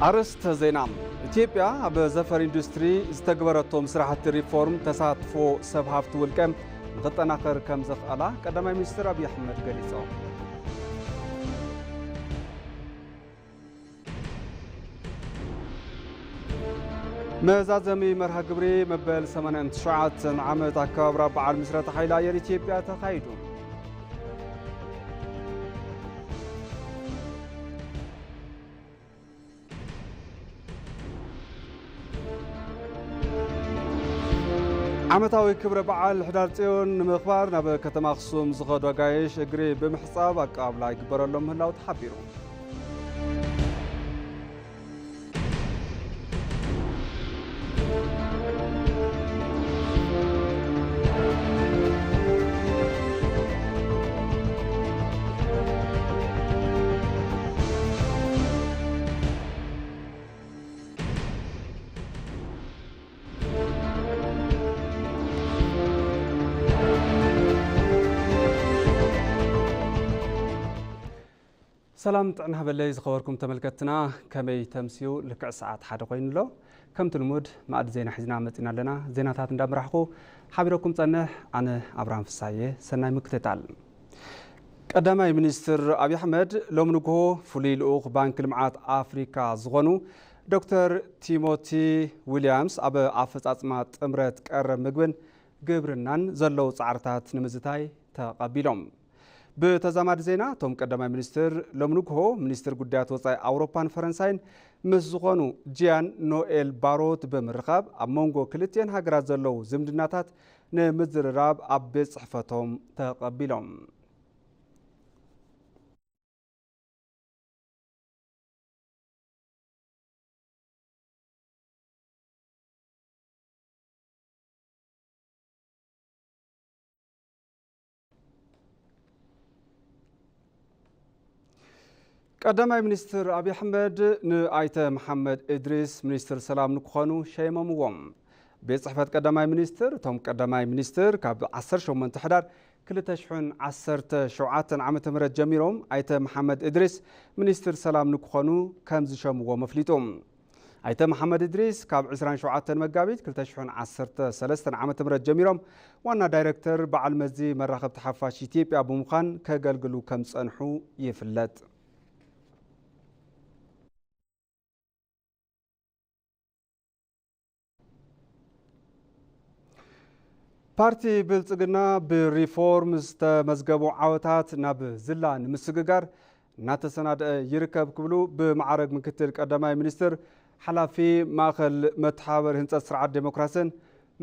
ኣርእስተ ዜና። ኢትዮጵያ ኣብ ዘፈር ኢንዱስትሪ ዝተግበረቶም ስራሕቲ ሪፎርም ተሳትፎ ሰብ ሃፍቲ ውልቀ ንኽጠናኸር ከም ዘኽኣላ ቀዳማይ ሚኒስትር ኣብይ ኣሕመድ ገሊጾም። መዛዘሚ መርሃ ግብሪ መበል ሰማንያን ትሽዓተን ዓመት ኣከባብራ በዓል ምስረታ ሓይሊ ኣየር ኢትዮጵያ ተኻይዱ። ዓመታዊ ክብረ በዓል ሕዳር ጽዮን ንምኽባር ናብ ከተማ ኣኽሱም ዝኸዱ ኣጋይሽ እግሪ ብምሕጻብ ኣቀባብላ ይግበረሎም ምህላው ተሓቢሩ። ሰላም ጥዕና ሃበለይ ዝኸበርኩም ተመልከትትና፣ ከመይ ተምስዩ? ልክዕ ሰዓት ሓደ ኮይኑ ኣሎ። ከምቲ ልሙድ ማእዲ ዜና ሒዝና መጺና ኣለና። ዜናታት እንዳምራሕኩ ሓቢረኩም ጸንሕ ኣነ ኣብርሃም ፍሳየ። ሰናይ ምክትታል። ቀዳማይ ሚኒስትር ኣብይ ኣሕመድ ሎሚ ንግሆ ፍሉይ ልኡኽ ባንኪ ልምዓት ኣፍሪካ ዝኾኑ ዶክተር ቲሞቲ ዊልያምስ ኣብ ኣፈጻጽማ ጥምረት ቀረብ ምግብን ግብርናን ዘለዉ ጻዕርታት ንምዝታይ ተቐቢሎም። ብተዛማዲ ዜና፣ እቶም ቀዳማይ ሚኒስትር ሎሚ ንግሆ ሚኒስትር ጉዳያት ወጻኢ ኣውሮፓን ፈረንሳይን ምስ ዝኾኑ ጂያን ኖኤል ባሮት ብምርኻብ ኣብ መንጎ ክልቲኤን ሃገራት ዘለዉ ዝምድናታት ንምዝርራብ ኣብ ቤት ጽሕፈቶም ተቐቢሎም። ቀዳማይ ሚኒስትር ኣብይ ኣሕመድ ንኣይተ መሓመድ እድሪስ ሚኒስትር ሰላም ንክኾኑ ሸይሞምዎም። ቤት ጽሕፈት ቀዳማይ ሚኒስትር፣ እቶም ቀዳማይ ሚኒስትር ካብ ዓሰርተ ሸሞንተ ሕዳር ክልተ ሽሕን ዓሰርተ ሸውዓተን ዓመተ ምህረት ጀሚሮም ኣይተ መሓመድ እድሪስ ሚኒስትር ሰላም ንክኾኑ ከም ዝሸምዎም ኣፍሊጡ። ኣይተ መሓመድ እድሪስ ካብ ዕስራን ሸውዓተን መጋቢት ክልተ ሽሕን ዓሰርተ ሰለስተን ዓመተ ምህረት ጀሚሮም ዋና ዳይሬክተር በዓል መዚ መራኸብቲ ሓፋሽ ኢትዮጵያ ብምዃን ከገልግሉ ከም ዝጸንሑ ይፍለጥ። ፓርቲ ብልጽግና ብሪፎርም ዝተመዝገቡ ዓወታት ናብ ዝላ ንምስግጋር እናተሰናደአ ይርከብ ክብሉ ብማዕረግ ምክትል ቀዳማይ ሚኒስትር ሓላፊ ማእኸል መተሓባበሪ ህንፀት ስርዓት ዴሞክራስን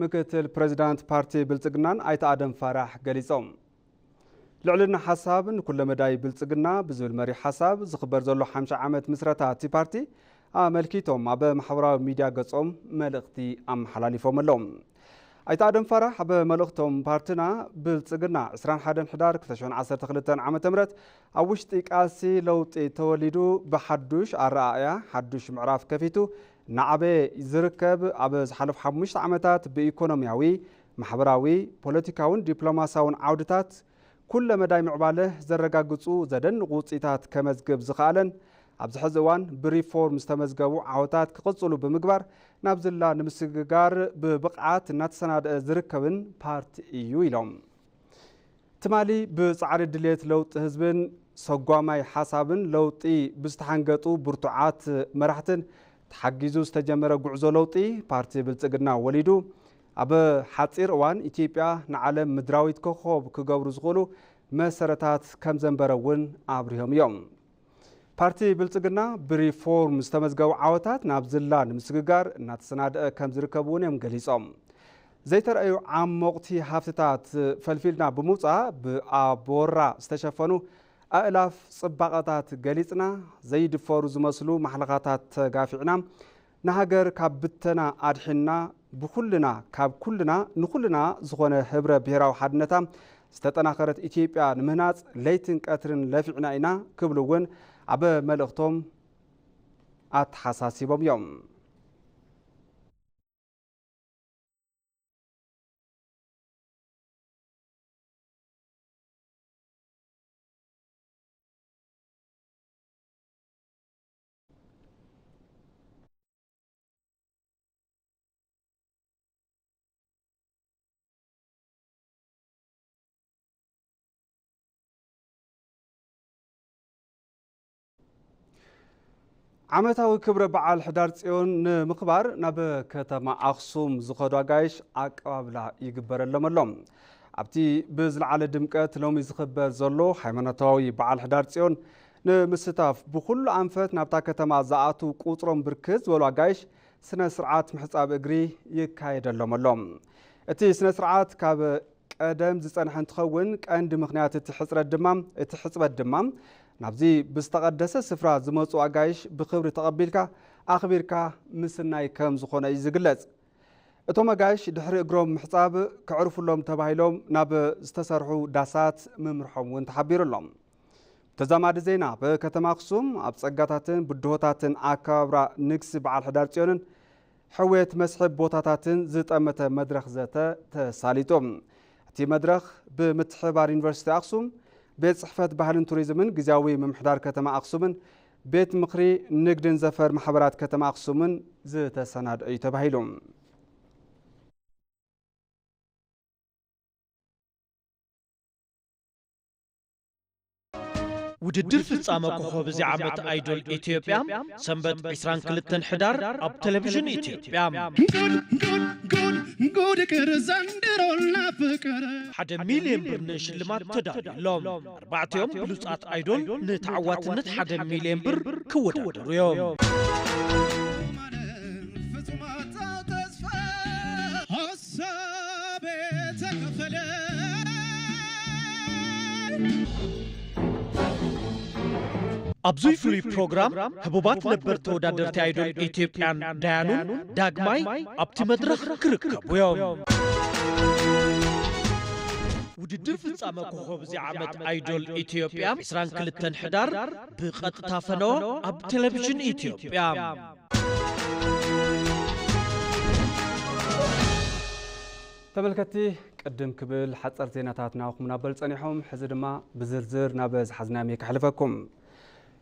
ምክትል ፕሬዚዳንት ፓርቲ ብልጽግናን ኣይተ ኣደም ፋራሕ ገሊጾም። ልዕልና ሓሳብ ንኩለመዳይ ብልጽግና ብዝብል መሪሕ ሓሳብ ዝኽበር ዘሎ ሓምሳ ዓመት ምስረታ እቲ ፓርቲ ኣመልኪቶም ኣብ ማሕበራዊ ሚድያ ገጾም መልእኽቲ ኣመሓላሊፎም ኣለዉ። ኣይተ ኣደም ፋራሕ ኣብ መልእኽቶም ፓርትና ብልጽግና ዕስራን ሓደን ሕዳር ክልተ ሽሕን ዓሰርተ ክልተን ዓመተ ምህረት ኣብ ውሽጢ ቃልሲ ለውጢ ተወሊዱ ብሓዱሽ ኣረኣእያ ሓዱሽ ምዕራፍ ከፊቱ እናዓበየ ዝርከብ ኣብ ዝሓለፉ ሓሙሽተ ዓመታት ብኢኮኖሚያዊ፣ ማሕበራዊ፣ ፖለቲካውን ዲፕሎማሲያውን ዓውድታት ኩለ መዳይ ምዕባለ ዘረጋግጹ ዘደንቑ ውጽኢታት ከመዝግብ ዝኸኣለን ኣብዚ ሕዚ እዋን ብሪፎርም ዝተመዝገቡ ዓወታት ክቕጽሉ ብምግባር ናብ ዝላ ንምስግጋር ብብቕዓት እናተሰናደአ ዝርከብን ፓርቲ እዩ ኢሎም። ትማሊ ብጻዕሪ ድሌት ለውጢ ህዝብን ሰጓማይ ሓሳብን ለውጢ ብዝተሓንገጡ ብርቱዓት መራሕትን ተሓጊዙ ዝተጀመረ ጉዕዞ ለውጢ ፓርቲ ብልጽግና ወሊዱ ኣብ ሓጺር እዋን ኢትዮጵያ ንዓለም ምድራዊት ኮኾብ ክገብሩ ዝኽእሉ መሰረታት ከም ዘንበረ እውን ኣብሪሆም እዮም። ፓርቲ ብልጽግና ብሪፎርም ዝተመዝገቡ ዓወታት ናብ ዝላ ንምስግጋር እናተሰናደአ ከም ዝርከብ እውን እዮም ገሊጾም። ዘይተረኣዩ ዓሞቕቲ ሃፍትታት ፈልፊልና ብምውጻእ ብኣቦወራ ዝተሸፈኑ ኣእላፍ ጽባቐታት ገሊጽና ዘይድፈሩ ዝመስሉ ማሕለኻታት ተጋፊዕና ንሃገር ካብ ብተና ኣድሒንና ብኹልና ካብ ኩልና ንኹልና ዝኾነ ህብረ ብሄራዊ ሓድነታ ዝተጠናኸረት ኢትዮጵያ ንምህናጽ ለይትን ቀትርን ለፊዕና ኢና ክብሉ እውን ኣብ መልእኽቶም ኣተሓሳሲቦም እዮም። ዓመታዊ ክብረ በዓል ሕዳር ጽዮን ንምኽባር ናብ ከተማ ኣኽሱም ዝኸዱ ኣጋይሽ ኣቀባብላ ይግበረሎም ኣሎ። ኣብቲ ብዝለዓለ ድምቀት ሎሚ ዝኽበር ዘሎ ሃይማኖታዊ በዓል ሕዳር ጽዮን ንምስታፍ ብኹሉ ኣንፈት ናብታ ከተማ ዝኣቱ ቁጽሮም ብርክት ዝበሉ ኣጋይሽ ስነ ስርዓት ምሕጻብ እግሪ ይካየደሎም ኣሎ። እቲ ስነ ስርዓት ካብ ቀደም ዝጸንሐ እንትኸውን፣ ቀንዲ ምኽንያት እቲ ሕጽረት ድማ፣ እቲ ሕጽበት ድማ ናብዚ ብዝተቐደሰ ስፍራ ዝመጹ ኣጋይሽ ብኽብሪ ተቐቢልካ ኣኽቢርካ ምስናይ ከም ዝኾነ እዩ ዝግለጽ። እቶም ኣጋይሽ ድሕሪ እግሮም ምሕጻብ ከዕርፉሎም ተባሂሎም ናብ ዝተሰርሑ ዳሳት ምምርሖም እውን ተሓቢሩ ኣሎ። ተዛማዲ ዜና፣ ኣብ ከተማ ኣኽሱም ኣብ ጸጋታትን ብድሆታትን ኣከባብራ ንግሲ በዓል ሕዳር ጽዮንን ሕውየት መስሕብ ቦታታትን ዝጠመተ መድረኽ ዘተ ተሳሊጡ። እቲ መድረኽ ብምትሕብባር ዩኒቨርሲቲ ኣኽሱም፣ ቤት ጽሕፈት ባህልን ቱሪዝምን ግዝያዊ ምምሕዳር ከተማ ኣኽሱምን ቤት ምኽሪ ንግድን ዘፈር ማሕበራት ከተማ ኣኽሱምን ዝተሰናድኦ እዩ ተባሂሉ። ውድድር ፍጻመ ኮኸብ እዚ ዓመት ኣይዶል ኢትዮጵያ ሰንበት ዕስራን ክልተን ሕዳር ኣብ ቴሌቪዥን ኢትዮጵያ። ጉድ ቅር ዘንድሮና ፍቅር። ሓደ ሚልዮን ብር ንሽልማት ተዳልዩ ኣሎ። ኣርባዕቲኦም ብሉጻት ኣይዶል ንተዓዋትነት ሓደ ሚልዮን ብር ክወዳደሩ እዮም። ፍጹም ኣጣው ተስፋ ሐሳብ ተከፈለ። ኣብዚ ፍሉይ ፕሮግራም ህቡባት ነበር ተወዳደርቲ ኣይዶል ኢትዮጵያን ዳያኑን ዳግማይ ኣብቲ መድረኽ ክርከቡ እዮም። ውድድር ፍጻመ ኮኸብ እዚ ዓመት ኣይዶል ኢትዮጵያ ዕስራን ክልተን ሕዳር ብቐጥታ ፈነወ ኣብ ቴሌቪዥን ኢትዮጵያ። ተመልከትቲ፣ ቅድም ክብል ሓጸር ዜናታት ናባኹም እናበሉ ጸኒሖም። ሕዚ ድማ ብዝርዝር ናብ ዝሓዝናዮም እየ ከሕልፈኩም።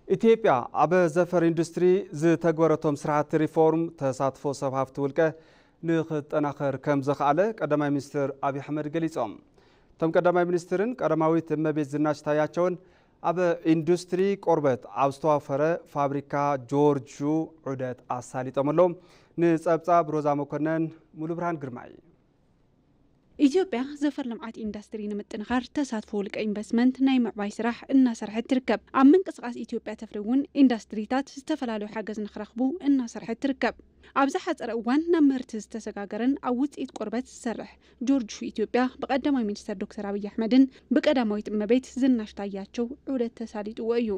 ኢትዮጵያ ኣብ ዘፈር ኢንዱስትሪ ዝተግበረቶም ስራሕቲ ሪፎርም ተሳትፎ ሰብ ሃፍቲ ውልቀ ንኽጠናኸር ከም ዘኽኣለ ቀዳማይ ሚኒስትር ኣብይ ኣሕመድ ገሊጾም። እቶም ቀዳማይ ሚኒስትርን ቀዳማዊት እመቤት ዝናሽ ታያቸውን ኣብ ኢንዱስትሪ ቆርበት ኣብ ዝተዋፈረ ፋብሪካ ጆርጁ ዑደት ኣሳሊጦም ኣለዉ። ንጸብጻብ ሮዛ መኮነን፣ ሙሉ ብርሃን ግርማይ። ኢትዮጵያ ዘፈር ልምዓት ኢንዱስትሪ ንምጥንኻር ተሳትፎ ውልቀ ኢንቨስትመንት ናይ ምዕባይ ስራሕ እናሰርሐት ትርከብ። ኣብ ምንቅስቓስ ኢትዮጵያ ተፍሪ እውን ኢንዱስትሪታት ዝተፈላለዩ ሓገዝ ንክረኽቡ እናሰርሐት ትርከብ። ኣብ ዝሓፀረ እዋን ናብ ምህርቲ ዝተሰጋገረን ኣብ ውፅኢት ቆርበት ዝሰርሕ ጆርጅ ኢትዮጵያ ብቀዳማይ ሚኒስትር ዶክተር ኣብይ ኣሕመድን ብቀዳማዊት እመቤት ዝናሽ ታያቸው ዑደት ተሳሊጥዎ እዩ።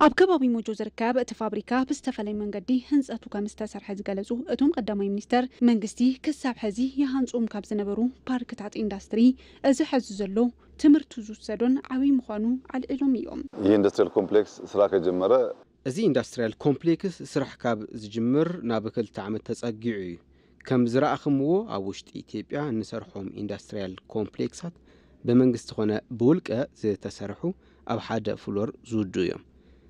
ኣብ ከባቢ ሞጆ ዝርከብ እቲ ፋብሪካ ብዝተፈለየ መንገዲ ህንፀቱ ከም ዝተሰርሐ ዝገለጹ እቶም ቀዳማይ ሚኒስተር፣ መንግስቲ ክሳብ ሕዚ ይሃንጾም ካብ ዝነበሩ ፓርክታት ኢንዳስትሪ እዚ ሕዚ ዘሎ ትምህርቲ ዝውሰዶን ዓብዪ ምዃኑ ኣልዒሎም እዮም። ይህ ኢንዱስትሪያል ኮምፕሌክስ ስራ ከጀመረ እዚ ኢንዳስትሪያል ኮምፕሌክስ ስራሕ ካብ ዝጅምር ናብ ክልተ ዓመት ተጸጊዑ እዩ። ከም ዝረኣኽምዎ ኣብ ውሽጢ ኢትዮጵያ እንሰርሖም ኢንዳስትሪያል ኮምፕሌክሳት ብመንግስቲ ኾነ ብውልቀ ዝተሰርሑ ኣብ ሓደ ፍሎር ዝውድኡ እዮም።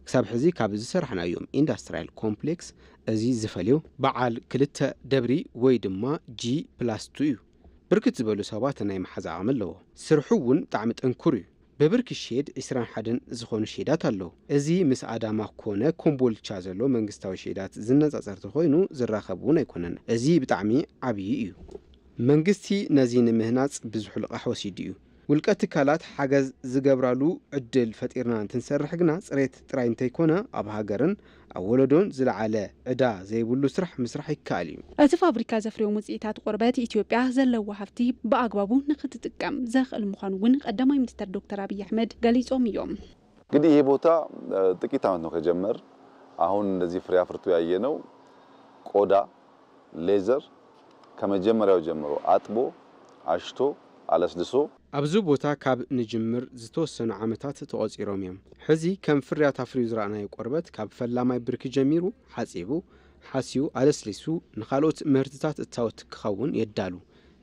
ክሳብ ሕዚ ካብ ዝሰራሕናዮም ኢንዳስትሪያል ኮምፕሌክስ እዚ ዝፈልዮ በዓል ክልተ ደብሪ ወይ ድማ ጂ ፕላስ ቱ እዩ። ብርክት ዝበሉ ሰባት ናይ መሓዝ ዓቕሚ ኣለዎ። ስርሑ እውን ብጣዕሚ ጥንኩር እዩ። ብብርኪ ሼድ ዕስራን ሓደን ዝኾኑ ሼዳት ኣለዉ። እዚ ምስ ኣዳማ ኮነ ኮምቦልቻ ዘሎ መንግስታዊ ሼዳት ዝነጻጸር ተኾይኑ ዝራኸብ እውን ኣይኮነን። እዚ ብጣዕሚ ዓብዪ እዩ። መንግስቲ ነዚ ንምህናጽ ብዙሕ ልቓሕ ወሲዱ እዩ። ውልቀ ትካላት ሓገዝ ዝገብራሉ ዕድል ፈጢርና እንትንሰርሕ ግና ጽሬት ጥራይ እንተይኮነ ኣብ ሃገርን ኣብ ወለዶን ዝለዓለ ዕዳ ዘይብሉ ስራሕ ምስራሕ ይከኣል እዩ። እቲ ፋብሪካ ዘፍርዮም ውፅኢታት ቆርበት ኢትዮጵያ ዘለዎ ሃፍቲ ብኣግባቡ ንክትጥቀም ዘኽእል ምዃኑ እውን ቀዳማይ ሚኒስትር ዶክተር ኣብይ ኣሕመድ ገሊጾም እዮም። እንግዲህ ይሄ ቦታ ጥቂት ዓመት ነው ከጀመር። አሁን እንደዚህ ፍሬ አፍርቶ ያየነው ቆዳ፣ ሌዘር ከመጀመሪያው ጀምሮ አጥቦ፣ አሽቶ፣ አለስልሶ ኣብዚ ቦታ ካብ ንጅምር ዝተወሰኑ ዓመታት ተቖጺሮም እዮም። ሕዚ ከም ፍርያት ኣፍርዩ ዝረኣናዮ ቆርበት ካብ ፈላማይ ብርኪ ጀሚሩ ሓጺቡ፣ ሓስዩ፣ ኣለስሊሱ ንኻልኦት ምህርትታት እታወት ክኸውን የዳሉ።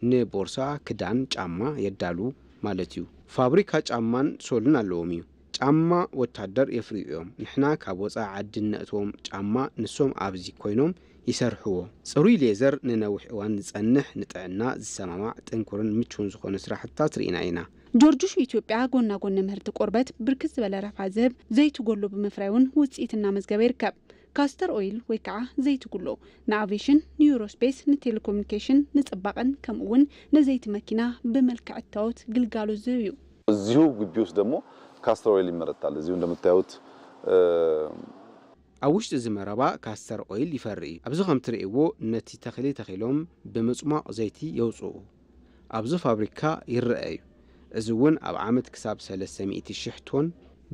ንቦርሳ፣ ክዳን፣ ጫማ የዳሉ ማለት እዩ። ፋብሪካ ጫማን ሶልን ኣለዎም እዩ። ጫማ ወታደር የፍርዩ እዮም። ንሕና ካብ ወጻኢ ዓዲ እነእትዎም ጫማ ንሶም ኣብዚ ኮይኖም ይሰርሕዎ። ጽሩይ ሌዘር ንነዊሕ እዋን ዝጸንሕ፣ ንጥዕና ዝሰማማዕ፣ ጥንኩርን ምቹውን ዝኾኑ ስራሕትታት ርኢና ኢና። ጆርጅ ኢትዮጵያ ጎና ጎን ምህርቲ ቆርበት ብርክት ዝበለ ረብሓ ዝህብ ዘይቲ ጎሎ ብምፍራይ እውን ውፅኢት እናመዝገበ ይርከብ። ካስተር ኦይል ወይ ከዓ ዘይቲ ጉሎ ንኣቪሽን፣ ንዩሮስፔስ፣ ንቴሌኮሙኒኬሽን፣ ንፅባቐን ከምኡ እውን ንዘይቲ መኪና ብመልክዕ እታወት ግልጋሎት ዝህብ እዩ። እዚሁ ግቢ ውስጥ ደግሞ ካስተር ኦይል ይመረታል። እዚሁ እንደምታዩት ኣብ ውሽጢ እዚ መረባ ካስተር ኦይል ይፈሪ እዩ። ኣብዚ ከም ትርእይዎ ነቲ ተኽሊ ተኺሎም ብምጽሟቕ ዘይቲ የውጽኡ። ኣብዚ ፋብሪካ ይረአ እዩ። እዚ እውን ኣብ ዓመት ክሳብ ሰለስተ ሚእቲ ሽሕ ቶን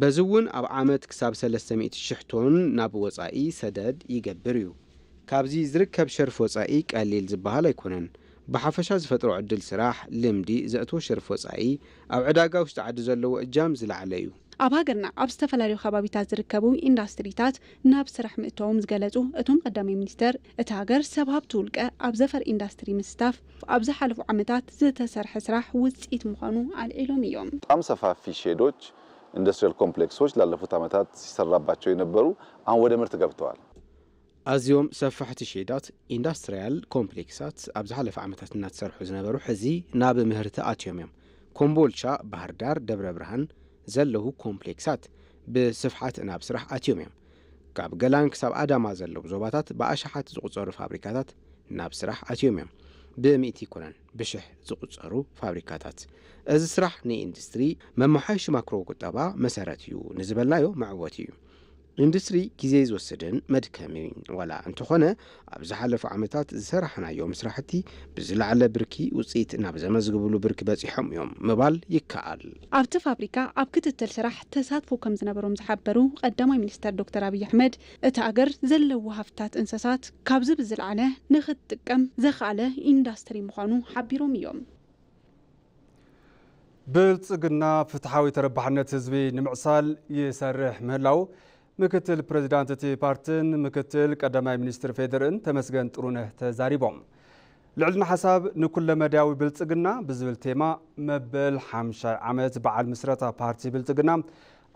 በዚ እውን ኣብ ዓመት ክሳብ ሰለስተ ሚእቲ ሽሕ ቶን ናብ ወጻኢ ሰደድ ይገብር እዩ። ካብዚ ዝርከብ ሸርፊ ወጻኢ ቀሊል ዝበሃል ኣይኮነን። ብሓፈሻ ዝፈጥሮ ዕድል ስራሕ፣ ልምዲ፣ ዘእትዎ ሸርፊ ወጻኢ፣ ኣብ ዕዳጋ ውሽጢ ዓዲ ዘለዎ እጃም ዝለዓለ እዩ። ኣብ ሃገርና ኣብ ዝተፈላለዩ ከባቢታት ዝርከቡ ኢንዳስትሪታት ናብ ስራሕ ምእታዎም ዝገለፁ እቶም ቀዳማይ ሚኒስተር፣ እቲ ሃገር ሰብ ሃብቲ ውልቀ ኣብ ዘፈር ኢንዳስትሪ ምስታፍ ኣብ ዝሓለፉ ዓመታት ዝተሰርሐ ስራሕ ውፅኢት ምዃኑ ኣልዒሎም እዮም። በጣም ሰፋፊ ሼዶች፣ ኢንዱስትሪያል ኮምፕሌክሶች ላለፉት ዓመታት ሲሰራባቸው የነበሩ አሁን ወደ ምርት ገብተዋል። ኣዝዮም ሰፋሕቲ ሼዳት፣ ኢንዳስትሪያል ኮምፕሌክሳት፣ ኣብ ዝሓለፈ ዓመታት እናተሰርሑ ዝነበሩ ሕዚ ናብ ምህርቲ ኣትዮም እዮም። ኮምቦልቻ፣ ባህርዳር፣ ደብረ ብርሃን ዘለዉ ኮምፕሌክሳት ብስፍሓት ናብ ስራሕ ኣትዮም እዮም። ካብ ገላን ክሳብ ኣዳማ ዘለዉ ዞባታት ብኣሽሓት ዝቑጸሩ ፋብሪካታት ናብ ስራሕ ኣትዮም እዮም። ብሚእቲ ኣይኮነን፣ ብሽሕ ዝቑጸሩ ፋብሪካታት። እዚ ስራሕ ንኢንዱስትሪ መመሓየሺ ማክሮ ቁጠባ መሰረት እዩ ንዝበልናዮ መዕወቲ እዩ። ኢንዱስትሪ ግዜ ዝወስድን መድከሚ ዋላ እንተኾነ፣ ኣብ ዝሓለፉ ዓመታት ዝሰራሕናዮም ስራሕቲ ብዝለዓለ ብርኪ ውፅኢት ናብ ዘመዝግብሉ ብርኪ በፂሖም እዮም ምባል ይከኣል። ኣብቲ ፋብሪካ ኣብ ክትትል ስራሕ ተሳትፎ ከም ዝነበሮም ዝሓበሩ ቀዳማይ ሚኒስተር ዶክተር ኣብይ ኣሕመድ፣ እቲ ኣገር ዘለዎ ሃፍትታት እንስሳት ካብዚ ብዝለዓለ ንክትጥቀም ዘኽኣለ ኢንዳስትሪ ምዃኑ ሓቢሮም እዮም። ብልፅግና ፍትሓዊ ተረባሕነት ህዝቢ ንምዕሳል ይሰርሕ ምህላው ምክትል ፕሬዚዳንት እቲ ፓርትን ምክትል ቀዳማይ ሚኒስትር ፌዴርኢን ተመስገን ጥሩነህ ተዛሪቦም። ልዕልና ሓሳብ ንኩለመዳያዊ ብልፅግና ብዝብል ቴማ መበል ሓምሻይ ዓመት በዓል ምስረታ ፓርቲ ብልፅግና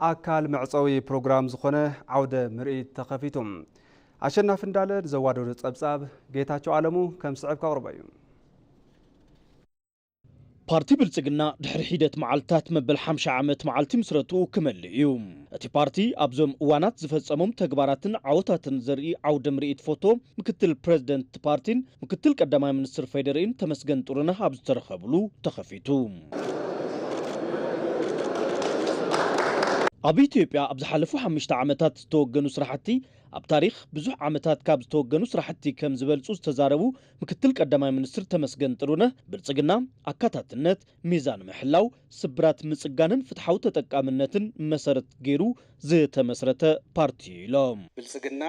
ኣካል መዕፀዊ ፕሮግራም ዝኾነ ዓውደ ምርኢት ተኸፊቱ። ኣሸናፊ እንዳለ ንዘዋደዶ ፀብፃብ ጌታቸው ኣለሙ ከም ስዕብ ከቕርቦ እዩ። ፓርቲ ብልጽግና ድሕሪ ሒደት መዓልትታት መበል ሓምሻ ዓመት መዓልቲ ምስረትኡ ክመልእ እዩ። እቲ ፓርቲ ኣብዞም እዋናት ዝፈጸሞም ተግባራትን ዓወታትን ዘርኢ ዓውደ ምርኢት ፎቶ ምክትል ፕረዚደንት እቲ ፓርቲን ምክትል ቀዳማይ ሚኒስትር ፌዴሪኢን ተመስገን ጥሩነህ ኣብ ዝተረኸብሉ ተኸፊቱ። ኣብ ኢትዮጵያ ኣብ ዝሓለፉ ሓሙሽተ ዓመታት ዝተወገኑ ስራሕቲ ኣብ ታሪኽ ብዙሕ ዓመታት ካብ ዝተወገኑ ስራሕቲ ከም ዝበልጹ ዝተዛረቡ ምክትል ቀዳማይ ሚኒስትር ተመስገን ጥሩነህ፣ ብልጽግና ኣካታትነት፣ ሚዛን ምሕላው፣ ስብራት ምጽጋንን ፍትሓዊ ተጠቃምነትን መሰረት ገይሩ ዝተመስረተ ፓርቲ እዩ ኢሎም። ብልጽግና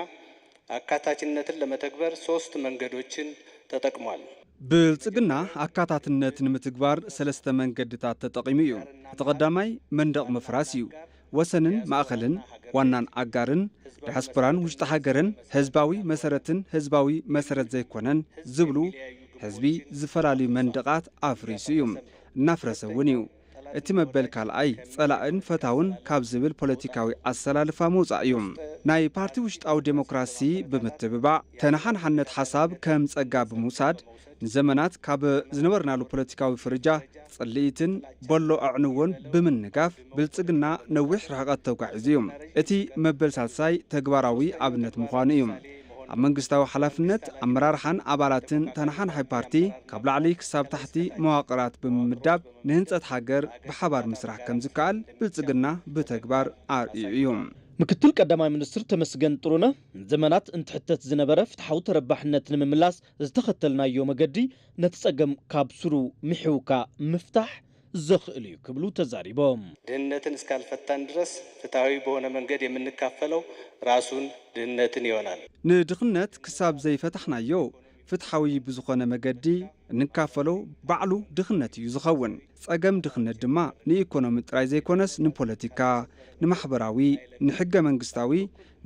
ኣካታችነትን ለመተግበር ሶስት መንገዶችን ተጠቅሟል። ብልጽግና ኣካታትነት ንምትግባር ሰለስተ መንገድታት ተጠቒሙ እዩ። እቲ ቀዳማይ መንደቕ ምፍራስ እዩ። ወሰንን ማእኸልን ዋናን ኣጋርን ዳያስፖራን ውሽጢ ሃገርን ህዝባዊ መሰረትን ህዝባዊ መሰረት ዘይኮነን ዝብሉ ህዝቢ ዝፈላልዩ መንደቓት ኣፍሪሱ እዩ፣ እናፍረሰ እውን እዩ። እቲ መበል ካልኣይ ጸላእን ፈታውን ካብ ዝብል ፖለቲካዊ ኣሰላልፋ ምውጻእ እዩ። ናይ ፓርቲ ውሽጣዊ ዴሞክራሲ ብምትብባዕ ተነሓናሕነት ሓሳብ ከም ጸጋ ብምውሳድ ንዘመናት ካብ ዝነበርናሉ ፖለቲካዊ ፍርጃ፣ ጽልኢትን በሎ ኣዕንዎን ብምንጋፍ፣ ብልጽግና ነዊሕ ርሕቀት ተጓዒዙ እዩ። እቲ መበል ሳልሳይ ተግባራዊ ኣብነት ምዃኑ እዩ። ኣብ መንግስታዊ ሓላፍነት፣ ኣመራርሓን ኣባላትን ተነሓናሒ ፓርቲ፣ ካብ ላዕሊ ክሳብ ታሕቲ መዋቕራት ብምምዳብ፣ ንህንጸት ሃገር ብሓባር ምስራሕ ከም ዝከኣል ብልጽግና ብተግባር ኣርእዩ እዩ። ምክትል ቀዳማይ ሚኒስትር ተመስገን ጥሩነህ፣ ንዘመናት እንትሕተት ዝነበረ ፍትሓዊ ተረባሕነት ንምምላስ ዝተኸተልናዮ መገዲ፣ ነቲ ጸገም ካብ ስሩ ምሒውካ ምፍታሕ ዘኽእል እዩ ክብሉ ተዛሪቦም። ድህነትን እስካልፈታን ድረስ ፍትሐዊ በሆነ መንገድ የምንካፈለው ራሱን ድህነትን ይሆናል። ንድኽነት ክሳብ ዘይፈታሕናዮ ፍትሐዊ ብዝኾነ መገዲ እንካፈሎ ባዕሉ ድኽነት እዩ ዝኸውን። ጸገም ድኽነት ድማ ንኢኮኖሚ ጥራይ ዘይኮነስ ንፖለቲካ፣ ንማሕበራዊ፣ ንሕገ መንግስታዊ፣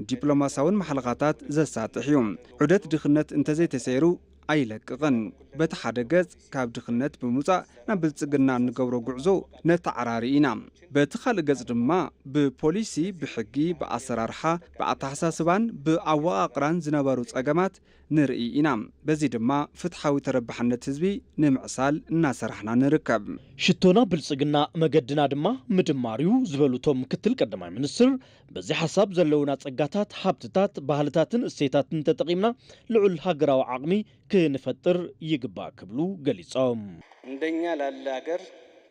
ንዲፕሎማሳውን ማሕለኻታት ዘሳጥሕ እዩ። ዑደት ድኽነት እንተዘይተሰይሩ ኣይለቅቕን። በቲ ሓደ ገጽ ካብ ድኽነት ብምውጻእ ናብ ብልጽግና እንገብሮ ጉዕዞ ነተዓራሪ ኢና። በቲ ካልእ ገጽ ድማ ብፖሊሲ፣ ብሕጊ፣ ብኣሰራርሓ፣ ብኣተሓሳስባን ብኣወቓቕራን ዝነበሩ ጸገማት ንርኢ ኢና። በዚ ድማ ፍትሓዊ ተረባሕነት ህዝቢ ንምዕሳል እናሰራሕና ንርከብ። ሽቶና ብልጽግና መገድና ድማ ምድማር እዩ ዝበሉ እቶም ምክትል ቀዳማይ ሚኒስትር፣ በዚ ሓሳብ ዘለውና ጸጋታት፣ ሃብትታት፣ ባህልታትን እሴታትን ተጠቒምና ልዑል ሃገራዊ ዓቕሚ ክንፈጥር ይግባእ ክብሉ ገሊጾም። እንደኛ ላለ ሀገር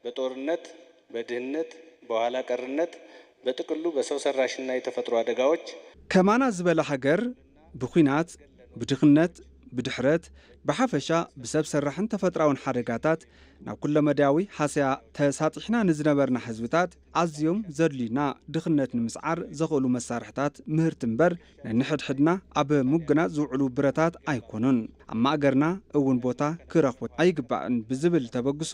በጦርነት፣ በድህነት፣ በኋላ ቀርነት፣ በጥቅሉ በሰው ሰራሽና የተፈጥሮ አደጋዎች ከማና ዝበለ ሃገር ብኹናት፣ ብድኽነት፣ ብድሕረት፣ ብሓፈሻ ብሰብ ሰራሕን ተፈጥራውን ሓደጋታት ናብ ኩለመዳያዊ ሃስያ ተሳጢሕና ንዝነበርና ህዝብታት ኣዝዮም ዘድልዩና ድኽነት ንምስዓር ዘኽእሉ መሳርሕታት ምህርቲ እምበር ነንሕድሕድና ኣብ ምጉናጽ ዝውዕሉ ብረታት ኣይኮኑን። ኣብ ማእገርና እውን ቦታ ክረኽቡ ኣይግባእን ብዝብል ተበግሶ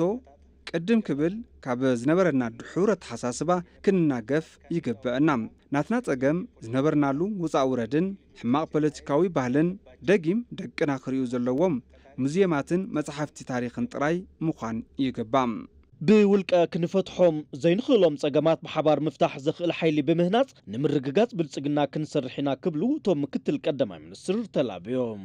ቅድም ክብል ካብ ዝነበረና ድሑር ኣተሓሳስባ ክንናገፍ ይግበአና። ናትና ጸገም ዝነበርናሉ ውጻእ ውረድን ሕማቕ ፖለቲካዊ ባህልን ደጊም ደቅና ክርእዩ ዘለዎም ሙዝየማትን መጻሕፍቲ ታሪኽን ጥራይ ምዃን ይግባእ። ብውልቀ ክንፈትሖም ዘይንኽእሎም ጸገማት ብሓባር ምፍታሕ ዘኽእል ሓይሊ ብምህናጽ ንምርግጋጽ ብልጽግና ክንሰርሕ ኢና ክብሉ እቶም ምክትል ቀዳማይ ሚኒስትር ተላብዮም።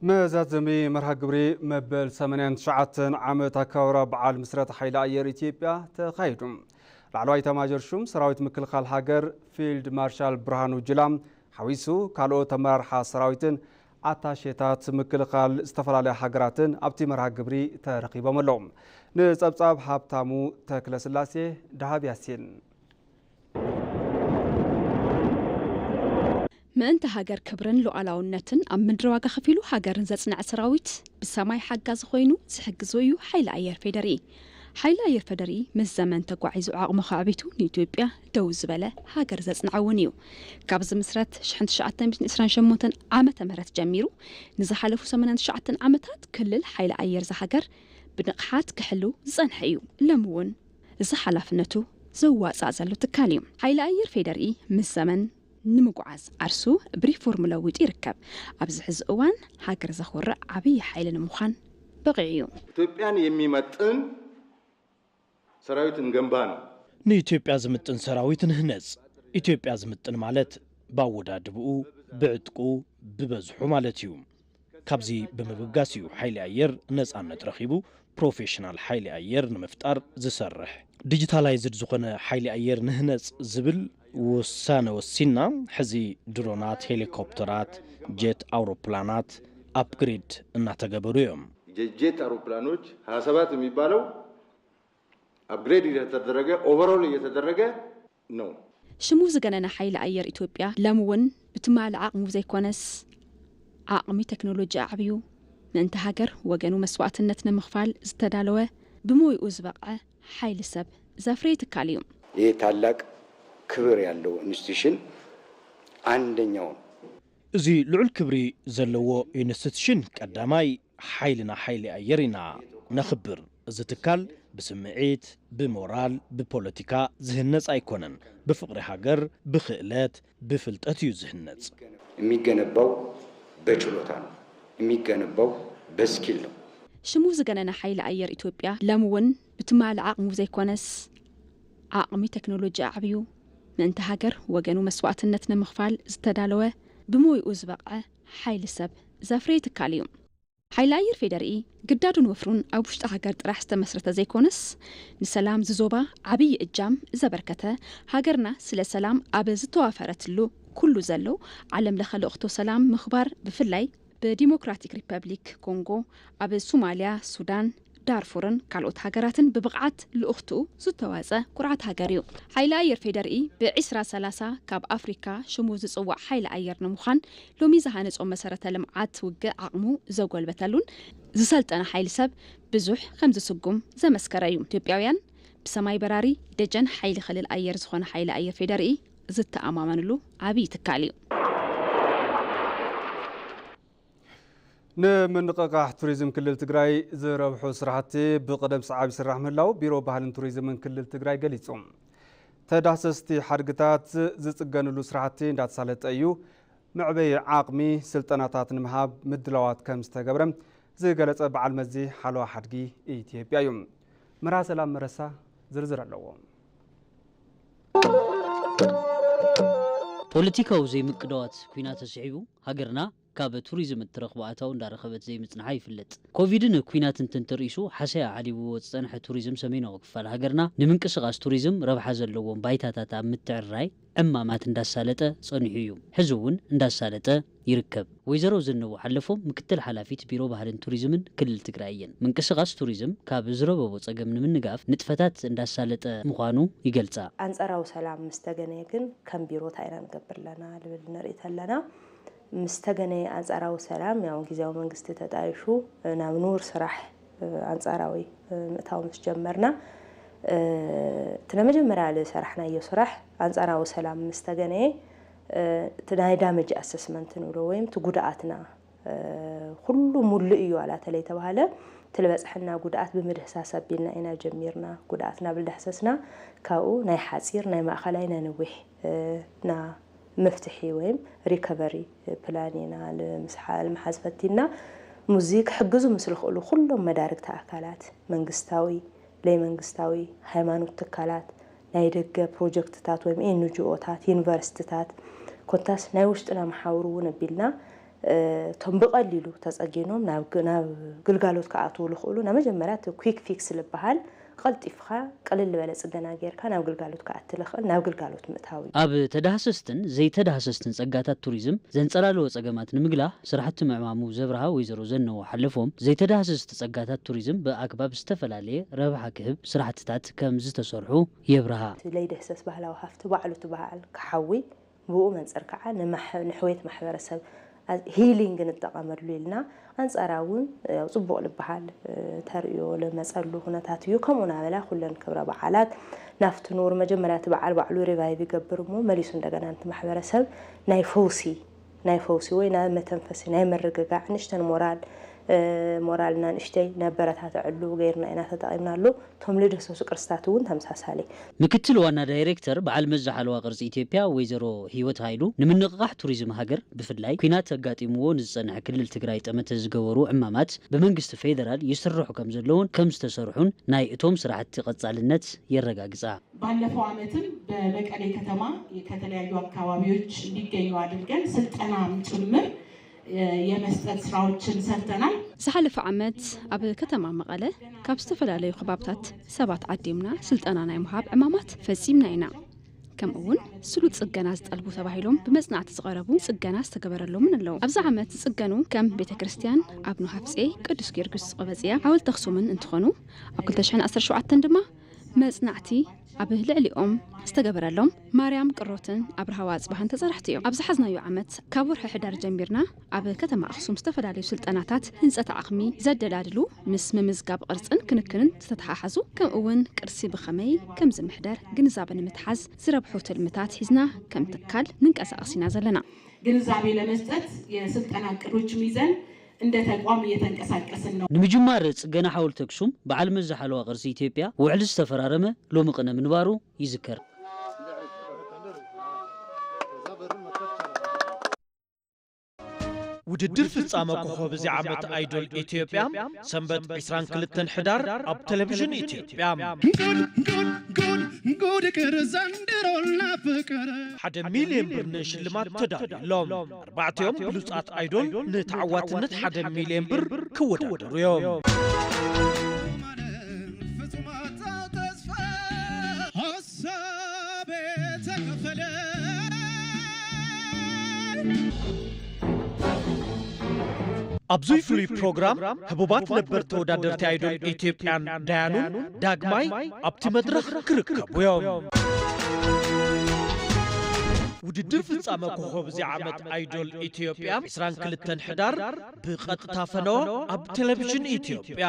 መዛዘሚ መርሃ ግብሪ መበል ሰማንያን ትሽዓተን ዓመት ኣከባብራ በዓል ምስረታ ሓይሊ ኣየር ኢትዮጵያ ተኻይዱ። ላዕለዋይ ኤታማዦር ሹም ሰራዊት ምክልኻል ሃገር ፊልድ ማርሻል ብርሃኑ ጁላ ሓዊሱ ካልኦት ኣመራርሓ ሰራዊትን ኣታሼታት ምክልኻል ዝተፈላለያ ሃገራትን ኣብቲ መርሃ ግብሪ ተረኺቦም ኣለዉ። ንጸብጻብ ሃብታሙ ተክለስላሴ፣ ደሃብ ያሲን። ምእንቲ ሃገር ክብርን ሉዓላውነትን ኣብ ምድሪ ዋጋ ከፊሉ ሃገርን ዘጽንዐ ሰራዊት ብሰማይ ሓጋዚ ኮይኑ ዝሕግዞ እዩ ሓይሊ ኣየር ፌደሪ። ሓይሊ ኣየር ፌደሪ ምስ ዘመን ተጓዒዙ ዓቕሙ ከዕቢቱ ንኢትዮጵያ ደው ዝበለ ሃገር ዘጽንዐ እውን እዩ። ካብ ዝምስረት ሽሕን ትሽዓተ ሚእትን ዕስራን ሸሞንተን ዓመተ ምህረት ጀሚሩ ንዝሓለፉ ሰማንያን ትሽዓተን ዓመታት ክልል ሓይሊ ኣየር ዝሃገር ብንቕሓት ክሕሉ ዝጸንሐ እዩ። ሎሚ እውን እዚ ሓላፍነቱ ዘዋፅእ ዘሎ ትካል እዩ። ሓይሊ ኣየር ፌደሪኢ ምስ ዘመን ንምጉዓዝ ዓርሱ ብሪፎርም ለዊጡ ይርከብ። ኣብዚ ሕዚ እዋን ሃገር ዘኹርዕ ዓብዪ ሓይሊ ንምዃን በቒዑ እዩ። ኢትዮጵያን የሚመጥን ሰራዊት እንገንባ ነው። ንኢትዮጵያ ዝምጥን ሰራዊት ንህነጽ። ኢትዮጵያ ዝምጥን ማለት ብኣወዳድብኡ፣ ብዕጥቁ፣ ብበዝሑ ማለት እዩ። ካብዚ ብምብጋስ እዩ ሓይሊ ኣየር ነጻነት ረኺቡ ፕሮፌሽናል ሓይሊ ኣየር ንምፍጣር ዝሰርሕ። ዲጂታላይዝድ ዝኾነ ሓይሊ ኣየር ንህነጽ ዝብል ውሳነ ወሲንና። ሕዚ ድሮናት፣ ሄሊኮፕተራት፣ ጀት ኣውሮፕላናት ኣፕግሬድ እናተገበሩ እዮም። ጀት አውሮፕላኖች ሃያ ሰባት የሚባለው አፕግሬድ እየተደረገ ኦቨርኦል እየተደረገ ነው። ሽሙ ዝገነነ ሓይሊ ኣየር ኢትዮጵያ ሎም እውን ብትማሊ ዓቕሙ ዘይኮነስ ዓቕሚ ቴክኖሎጂ ኣዕብዩ ምእንቲ ሃገር ወገኑ መስዋእትነት ንምኽፋል ዝተዳለወ ብሞይኡ ዝበቕዐ ሓይሊ ሰብ ዘፍረየ ትካል እዩ። ይህ ታላቅ ክብር ያለው ኢንስቲትዩሽን አንደኛው ነው። እዚ ልዑል ክብሪ ዘለዎ ኢንስቲትዩሽን ቀዳማይ ሓይልና ሓይሊ ኣየር ኢና ነኽብር። እዚ ትካል ብስምዒት፣ ብሞራል፣ ብፖለቲካ ዝህነጽ ኣይኮነን። ብፍቕሪ ሃገር፣ ብኽእለት፣ ብፍልጠት እዩ ዝህነጽ። የሚገነባው በችሎታ ነው። የሚገነባው በስኪል ነው። ሽሙ ዝገነነ ሓይሊ ኣየር ኢትዮጵያ ሎም እውን ብትማሊ ዓቕሙ ዘይኮነስ ዓቕሚ ቴክኖሎጂ ኣዕብዩ ምእንቲ ሃገር ወገኑ መስዋእትነት ንምኽፋል ዝተዳለወ ብሞይኡ ዝበቕዐ ሓይሊ ሰብ ዘፍረየ ትካል እዩ። ሓይሊ ኣየር ፌደሪኢ ግዳዱን ወፍሩን ኣብ ውሽጢ ሃገር ጥራሕ ዝተመስረተ ዘይኮነስ ንሰላም ዝዞባ ዓብዪ እጃም ዘበርከተ፣ ሃገርና ስለ ሰላም ኣብ ዝተዋፈረትሉ ኩሉ ዘሎ ዓለም ለኸ ልእኽቶ ሰላም ምኽባር ብፍላይ ብዲሞክራቲክ ሪፐብሊክ ኮንጎ፣ ኣብ ሱማሊያ፣ ሱዳን፣ ዳርፉርን ካልኦት ሃገራትን ብብቕዓት ልኡኽትኡ ዝተዋጸ ኩርዓት ሃገር እዩ። ሓይሊ ኣየር ፌደሪኢ ብዒስራ ሰላሳ ካብ ኣፍሪካ ሽሙ ዝጽዋዕ ሓይሊ ኣየር ንምዃን ሎሚ ዝሃነጾ መሰረተ ልምዓት ውግእ ዓቕሙ ዘጎልበተሉን ዝሰልጠነ ሓይሊ ሰብ ብዙሕ ከም ዝስጉም ዘመስከረ እዩ። ኢትዮጵያውያን ብሰማይ በራሪ ደጀን ሓይሊ ክልል ኣየር ዝኾነ ሓይሊ ኣየር ፌደሪኢ ዝተኣማመንሉ ዓብዪ ትካል እዩ። ንምንቕቓሕ ቱሪዝም ክልል ትግራይ ዝረብሑ ስራሕቲ ብቕደም ሰዓብ ይስራሕ ምህላው ቢሮ ባህልን ቱሪዝምን ክልል ትግራይ ገሊጹ። ተዳሰስቲ ሓድግታት ዝጽገንሉ ስራሕቲ እንዳተሳለጠ እዩ። መዕበዪ ዓቕሚ ስልጠናታት ንምሃብ ምድላዋት ከም ዝተገብረ ዝገለጸ በዓል መዚ ሓለዋ ሓድጊ ኢትዮጵያ እዩ። መርሃ ሰላም መረሳ ዝርዝር ኣለዎ። ፖለቲካዊ ዘይምቅዳዋት ኩናት ተስዒቡ፣ ሃገርና ካብ ቱሪዝም እትረኽቦ ኣታዊ እንዳረኸበት ዘይምጽንሓ ይፍለጥ። ኮቪድን ኩናትን እንትንተርኢሱ ሓሰያ ዓሊብዎ ዝጸንሐ ቱሪዝም ሰሜናዊ ክፋል ሃገርና ንምንቅስቓስ ቱሪዝም ረብሓ ዘለዎም ባይታታት ኣብ ምትዕርራይ ዕማማት እንዳሳለጠ ጸኒሑ እዩ። ሕዚ እውን እንዳሳለጠ ይርከብ። ወይዘሮ ዘነቡ ሓለፎም፣ ምክትል ሓላፊት ቢሮ ባህልን ቱሪዝምን ክልል ትግራይ እየን። ምንቅስቓስ ቱሪዝም ካብ ዝረበቦ ጸገም ንምንጋፍ ንጥፈታት እንዳሳለጠ ምዃኑ ይገልጻ። ኣንጻራዊ ሰላም ምስ ተገነየ ግን ከም ቢሮ እንታይ ኢና ንገብር ኣለና ልብል ንርኢ ተለና፣ ምስ ተገነየ ኣንጻራዊ ሰላም፣ ያው ግዝያዊ መንግስቲ ተጣይሹ ናብ ንቡር ስራሕ ኣንጻራዊ ምእታው ምስ ጀመርና፣ እቲ ናይ መጀመርያ ዝሰራሕናዮ ስራሕ ኣንጻራዊ ሰላም ምስ ተገነየ፣ እቲ ናይ ዳመጅ ኣሰስመንት ንብሎ ወይም እቲ ጉድኣትና ኩሉ ሙሉእ እዩ ዋላ ተለይተባህለ፣ እቲ ዝበጽሐና ጉድኣት ብምድህሳስ ኣቢልና ኢና ጀሚርና። ጉድኣትና ብልዳህሰስና ካብኡ ናይ ሓጺር፣ ናይ ማእኸላይ፣ ናይ ነዊሕ ና መፍትሒ ወይም ሪከቨሪ ፕላን ኢና ንምስሓ-፣ ንምሓዝ ፈቲና። ሙዚ ክሕግዙ ምስ ዝኽእሉ ኩሎም መዳርግቲ ኣካላት፣ መንግስታዊ፣ ለይመንግስታዊ፣ ሃይማኖት ትካላት፣ ናይ ደገ ፕሮጀክትታት ወይም ኤን ጂ ኦታት፣ ዩኒቨርሲቲታት፣ ኮታስ ናይ ውሽጥና መሓውር እውን ኣቢልና፣ እ፣ እቶም ብቐሊሉ ተጸጊኖም ናብ ግ-፣ ናብ ግልጋሎት ክኣትዉ ዝኽእሉ፣ ናይ መጀመርያ እቲ ኩዊክ ፊክስ ዝበሃል፣ ቀልጢፍካ ቅልል ዝበለ ጽገና ጌርካ ናብ ግልጋሎት ክኣቲ ዝኽእል ናብ ግልጋሎት ምእታው እዩ። ኣብ ተዳህሰስትን ዘይተዳህሰስትን ጸጋታት ቱሪዝም ዘንጸላለወ ጸገማት ንምግላህ ስራሕቲ ምዕማሙ ዘብርሃ ወይዘሮ ዘነዎ ሓለፎም፣ ዘይተዳህሰስቲ ጸጋታት ቱሪዝም ብኣግባብ ዝተፈላለየ ረብሓ ክህብ ስራሕትታት ከም ዝተሰርሑ የብርሃ። እቲ ለይድህሰስ ባህላዊ ሃፍቲ ባዕሉ እቲ በዓል ክሓዊ፣ ብኡ መንጽር ከዓ ንማሕ-፣ ንሕውየት ማሕበረሰብ ሂሊንግ ንጠቐመሉ ኢልና ኣንጻራዊ እውን ያው ጽቡቕ ዝበሃል፣ እ፣ ተርእዮ ዝመጸሉ ኩነታት እዩ። ከምኡ እናበላ ኩለን ክብረ በዓላት ናብቲ ኑር መጀመርያ እቲ በዓል ባዕሉ ሪቫይቭ ይገብር እሞ መሊሱ እንደገና ነቲ ማሕበረሰብ ናይ ፈውሲ፣ ናይ ፈውሲ ወይ ናይ መተንፈሲ፣ ናይ ምርግጋዕ ንእሽተን ሞራል፣ እ፣ ሞራልና ንእሽተይ ነበረታትዐሉ ገይርና ኢና ተጠቒምናሉ። እቶም ልድህሰሱ ቅርስታት እውን ተመሳሳሊ። ምክትል ዋና ዳይሬክተር በዓል መዚ ሓለዋ ቅርሲ ኢትዮጵያ ወይዘሮ ህይወት ሃይሉ፣ ንምንቕቓሕ ቱሪዝም ሃገር ብፍላይ ኲናት ኣጋጢምዎ ንዝጸንሐ ክልል ትግራይ ጠመተ ዝገበሩ ዕማማት ብመንግስቲ ፌደራል ይስርሑ ከም ዘለውን ከም ዝተሰርሑን ናይ እቶም ስራሕቲ ቀጻልነት የረጋግጻ። ባለፈው ዓመትም በመቀሌ ከተማ ከተለያዩ አካባቢዎች እንዲገኙ አድርገን ስልጠናም ጭምር የመስጠት ስራዎችን ሰርተናል። ዝሓለፈ ዓመት ኣብ ከተማ መቐለ ካብ ዝተፈላለዩ ከባብታት ሰባት ዓዲምና ስልጠና ናይ ምሃብ ዕማማት ፈጺምና ኢና። ከምኡ እውን ስሉጥ ጽገና ዝጠልቡ ተባሂሎም ብመጽናዕቲ ዝቐረቡ ጽገና ዝተገበረሎምን ኣለዉ። ኣብዚ ዓመት ዝጽገኑ ከም ቤተ ክርስቲያን፣ ኣብ ኖሃፍጼ፣ ቅዱስ ጊዮርጊስ ዝቆበጽያ፣ ሓወልቲ ኣኽሱምን እንትኾኑ፣ ኣብ ክልተ ሽሕን ዓሰርተ ሸውዓተን ድማ መጽናዕቲ ኣብ ልዕሊኦም ዝተገበረሎም ማርያም ቅሮትን ኣብርሃዋ ኣጽባሃን ተጻራሕቲ እዮም። ኣብ ዝሓዝናዮ ዓመት ካብ ወርሒ ሕዳር ጀሚርና ኣብ ከተማ ኣኽሱም ዝተፈላለዩ ስልጠናታት ህንጸት ዓቕሚ ዘደላድሉ ምስ ምምዝጋብ ቅርጽን ክንክንን ዝተተሓሓዙ፣ ከምኡ እውን ቅርሲ ብኸመይ ከም ዝምሕደር ግንዛበ ንምትሓዝ ዝረብሑ ትልምታት ሒዝና ከም ትካል ንንቀሳቐስ ኢና ዘለና። ግንዛቤ ለመስጠት የስልጠና እቅዶችም ይዘን እንደ ተቋም እየተንቀሳቀስን ነው። ንምጅማር ጽገና ሓወልቲ ኣክሱም በዓል መዚ ሓለዋ ቅርሲ ኢትዮጵያ ውዕል ዝተፈራረመ ሎሚ ቅነ ምንባሩ ይዝከር። ውድድር ፍጻመ ኮኸብ እዚ ዓመት ኣይዶል ኢትዮጵያ ሰንበት ዕስራን ክልተን ሕዳር ኣብ ቴሌቪዥን ኢትዮጵያ። ጉድ ጉድ ጉድ ጉድ ቅር ዘንድሮና ፍቅር። ሓደ ሚልዮን ብር ንሽልማት ተዳልዩ ኣሎ። ኣርባዕቲኦም ብሉጻት ኣይዶል ንተዓዋትነት ሓደ ሚልዮን ብር ክወዳደሩ እዮም። ፍጹም ኣታ ተስፋ ሐሳብ ተከፈለ። ኣብዚ ፍሉይ ፕሮግራም ህቡባት ነበር ተወዳደርቲ ኣይዶል ኢትዮጵያን ዳያኑን ዳግማይ ኣብቲ መድረኽ ክርከቡ እዮም። ውድድር ፍጻመ ኮኸብ እዚ ዓመት ኣይዶል ኢትዮጵያ ዕስራን ክልተን ሕዳር ብቐጥታ ፈነወ ኣብ ቴሌቪዥን ኢትዮጵያ።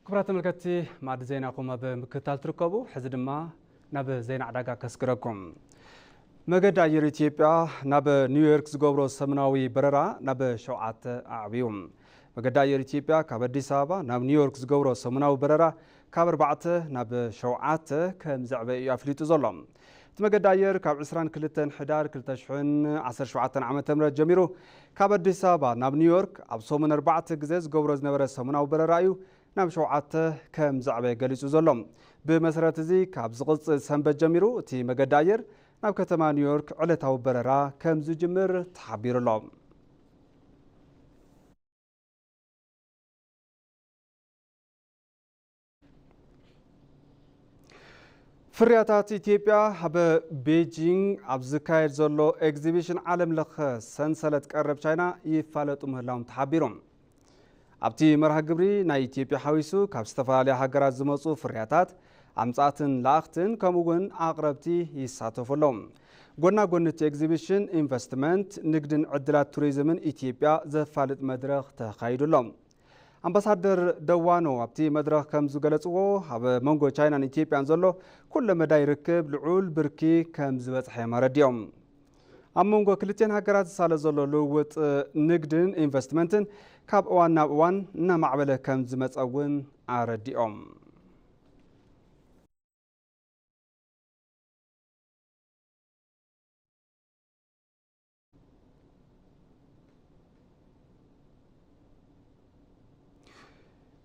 ክቡራት ተመልከትቲ፣ ማዕዲ ዜናኹም ኣብ ምክትታል ትርከቡ። ሕዚ ድማ ናብ ዜና ዕዳጋ ከስግረኩም። መገዲ ኣየር ኢትዮጵያ ናብ ኒውዮርክ ዝገብሮ ሰሙናዊ በረራ ናብ ሸውዓተ ኣዕብዩ። መገዲ ኣየር ኢትዮጵያ ካብ ኣዲስ ኣበባ ናብ ኒውዮርክ ዝገብሮ ሰሙናዊ በረራ ካብ ኣርባዕተ ናብ ሸውዓተ ከም ዘዕበ እዩ ኣፍሊጡ ዘሎ። እቲ መገዲ ኣየር ካብ ዕስራን ክልተን ሕዳር ክልተ ሽሕን ዓሰርተ ሸውዓተን ዓመተ ምህረት ጀሚሩ ካብ ኣዲስ ኣበባ ናብ ኒውዮርክ ኣብ ሰሙን ኣርባዕተ ግዜ ዝገብሮ ዝነበረ ሰሙናዊ በረራ እዩ ናብ ሸውዓተ ከም ዘዕበየ ገሊጹ ዘሎ። ብመሰረት እዚ ካብ ዝቕጽል ሰንበት ጀሚሩ እቲ መገዲ ኣየር ናብ ከተማ ኒውዮርክ ዕለታዊ በረራ ከም ዝጅምር ተሓቢሩ ኣሎ። ፍርያታት ኢትዮጵያ ኣብ ቤጂንግ ኣብ ዝካየድ ዘሎ ኤግዚቢሽን ዓለም ለኸ ሰንሰለት ቀረብ ቻይና ይፋለጡ ምህላዎም ተሓቢሩ። ኣብቲ መርሃ ግብሪ ናይ ኢትዮጵያ ሓዊሱ ካብ ዝተፈላለያ ሃገራት ዝመፁ ፍርያታት ኣምፃእትን ለኣኽትን ከምኡ እውን ኣቕረብቲ ይሳተፉ ኣለዉ። ጎና ጎኒ እቲ ኤግዚቢሽን ኢንቨስትመንት፣ ንግድን ዕድላት ቱሪዝምን ኢትዮጵያ ዘፋልጥ መድረኽ ተኻይዱ ኣሎ። ኣምባሳደር ደዋኖ ኣብቲ መድረኽ ከም ዝገለፅዎ፣ ኣብ መንጎ ቻይናን ኢትዮጵያን ዘሎ ኩለ መዳይ ርክብ ልዑል ብርኪ ከም ዝበፅሐ እዮም ኣረዲኦም። ኣብ መንጎ ክልቲኣን ሃገራት ዝሳለ ዘሎ ልውውጥ ንግድን ኢንቨስትመንትን ካብ እዋን ናብ እዋን እናማዕበለ ከም ዝመፀ እውን ኣረዲኦም።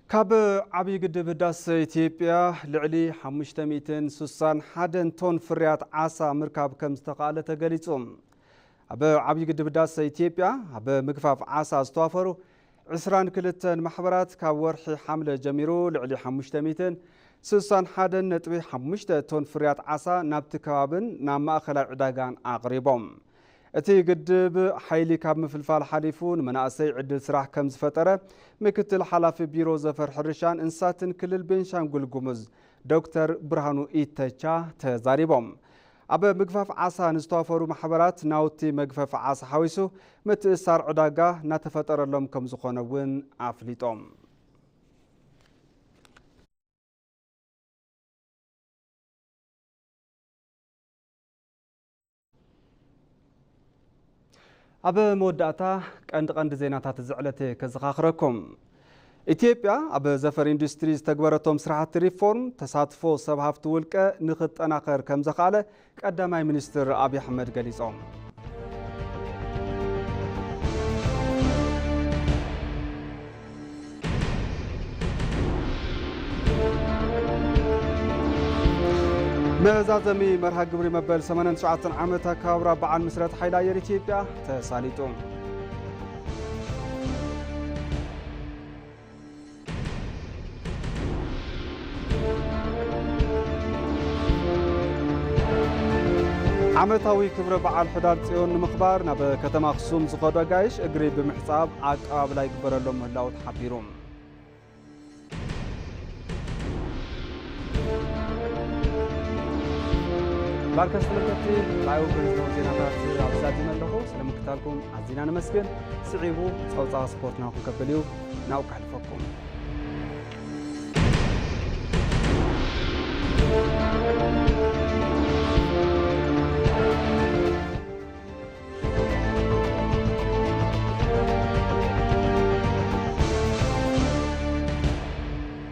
ካብ ዓብዪ ግድብ ህዳሰ ኢትዮጵያ ልዕሊ ሓሙሽተ ሚእትን ስሳን ሓደን ቶን ፍርያት ዓሳ ምርካብ ከም ዝተኻእለ ተገሊጹ። ኣብ ዓብዪ ግድብ ህዳሰ ኢትዮጵያ ኣብ ምግፋፍ ዓሳ ዝተዋፈሩ ዕስራን ክልተን ማሕበራት ካብ ወርሒ ሓምለ ጀሚሩ ልዕሊ ሓሙሽተ ሚእትን ስሳን ሓደን ነጥቢ ሓሙሽተ ቶን ፍርያት ዓሳ ናብቲ ከባብን ናብ ማእኸላይ ዕዳጋን ኣቕሪቦም። እቲ ግድብ ሓይሊ ካብ ምፍልፋል ሓሊፉ ንመናእሰይ ዕድል ስራሕ ከም ዝፈጠረ ምክትል ሓላፊ ቢሮ ዘፈር ሕርሻን እንስሳትን ክልል ቤንሻንጉል ጉሙዝ ዶክተር ብርሃኑ ኢተቻ ተዛሪቦም። ኣብ ምግፋፍ ዓሳ ንዝተዋፈሩ ማሕበራት ናውቲ መግፈፊ ዓሳ ሓዊሱ ምትእስሳር ዕዳጋ እናተፈጠረሎም ከም ዝኾነ እውን ኣፍሊጦም። ኣብ መወዳእታ ቀንዲ ቀንዲ ዜናታት እዚ ዕለት ከዘኻኽረኩም። ኢትዮጵያ ኣብ ዘፈር ኢንዱስትሪ ዝተግበረቶም ስራሕቲ ሪፎርም ተሳትፎ ሰብ ሃፍቲ ውልቀ ንኽጠናኸር ከም ዘኽኣለ ቀዳማይ ሚኒስትር ኣብይ ኣሕመድ ገሊጾም። መዛዘሚ መርሃ ግብሪ መበል ሰማንያን ትሽዓተን ዓመት ኣከባብራ በዓል ምስረት ሓይሊ ኣየር ኢትዮጵያ ተሳሊጡ። ዓመታዊ ክብረ በዓል ሕዳር ጽዮን ንምኽባር ናብ ከተማ ኣኽሱም ዝኸዱ ኣጋይሽ እግሪ ብምሕጻብ ኣቀባብላ ይግበረሎም ምህላዉ ተሓቢሩ። ባርከስ ተመልከትቲ፣ ናይ ወገን ዝነበሩ ዜናታት ኣብዛዚመ ኣለኹ። ስለ ምክታልኩም ኣዚና ነመስግን። ስዒቡ ጸብጻብ ስፖርትና ክንከብል እዩ። ናብኡ ከሕልፈኩም።